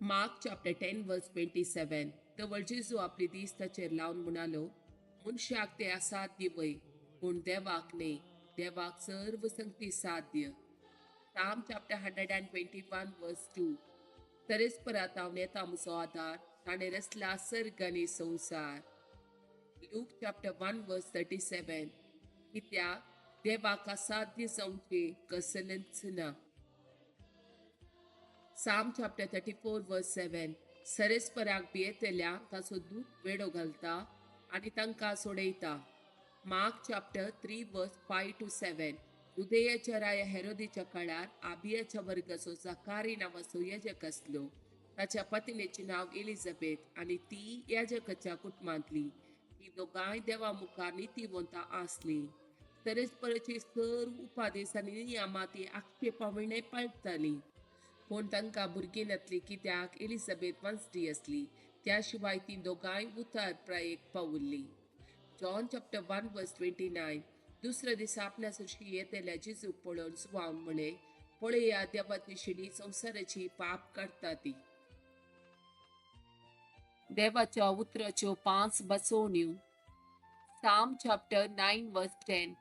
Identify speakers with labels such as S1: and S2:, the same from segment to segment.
S1: Mark chapter 10 verse 27. तवळ जेजू आपली दीस ताचेर लावन म्हणालो, मनशाक ते असाध्य वय, पूण देवाक न्हय, देवाक सर्व संगती साध्य. Psalm chapter 121 verse 2. तरेस्परात हांव येता म्हजो आदार, ताणें रचला सर्ग आनी संवसार. Luke chapter 1 verse 37. कित्याक देवाक असाध्य जावचें कसलेंच ना. Psalm chapter 34 verse 7. सरेस्पराक भियेतल्या ताचो दूत वेडो घालता आनी तांकां सोडयता. Mark chapter 3 verse 5 to 7. युदेयाच्या राया हेरोदीच्या काळार आबियाच्या वर्गाचो जाकारी नांवाचो याजक आसलो. ताच्या पत्नीचें नांव एलिझाबेथ आनी ती याजकाच्या कुटुंबांतली. ती दोगांय देवा मुखार नितीवंत आसली. सरेस्पराचे सर्व उपादेस आनी नियमां ती आक्षेपाविणें पाळटाली. पूण तांकां भुरगीं नातली, कित्याक एलिझाबेथ वांजडी आसली. त्या शिवाय ती दोगांय उतार प्रायेक पावुल्ली. John chapter 1 verse 29. दुसऱ्या दिसा आपल्या सरशी येतल्या जेजूक पळोवन जुवांवन म्हळें, पळया देवाची शेणी संवसाराची पाप काडटा ती. देवाच्या उतराच्यो पांच बसवण्यो. Psalm chapter 9 verse 10.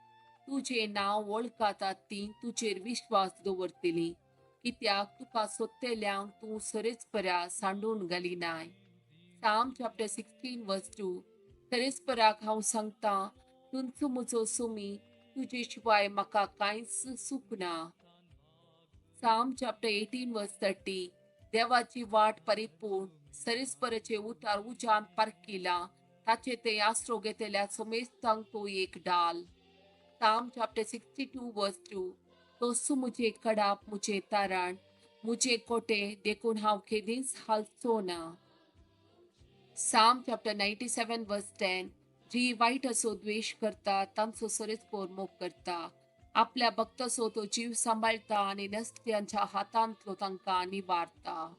S1: तुजें नांव वळखतात ती तुजेर विश्वास दवरतली, कित्याक तुका सोदतल्यांक तूं सरेचपऱ्या सांडून घालिनाय. Psalm chapter 16 verse 2. सरेस्पराक हांव सांगता, तूंच म्हजो सुमी, तुजे शिवाय म्हाका कांयच सूख ना. Psalm chapter 18 verse 30. देवाची वाट परिपूर्ण, सरेस्पराचे उतार उज्यान पारकिला, ताचे ते आसरो घेतल्या समेस्तांक तो एक डाल. Psalm chapter 62 verse 2. तोच म्हजें कडाप, म्हजें तारण, म्हजें कोटे, देखून हांव केदींच हालचो ना. Psalm chapter 97 verse 10. जी वायटाचो द्वेश करता तांचो सरेस्पोर मोग करता. आपल्या भक्ताचो तो जीव सांबाळटा आनी नसत्यांच्या हातांतलो तांकां निवारता.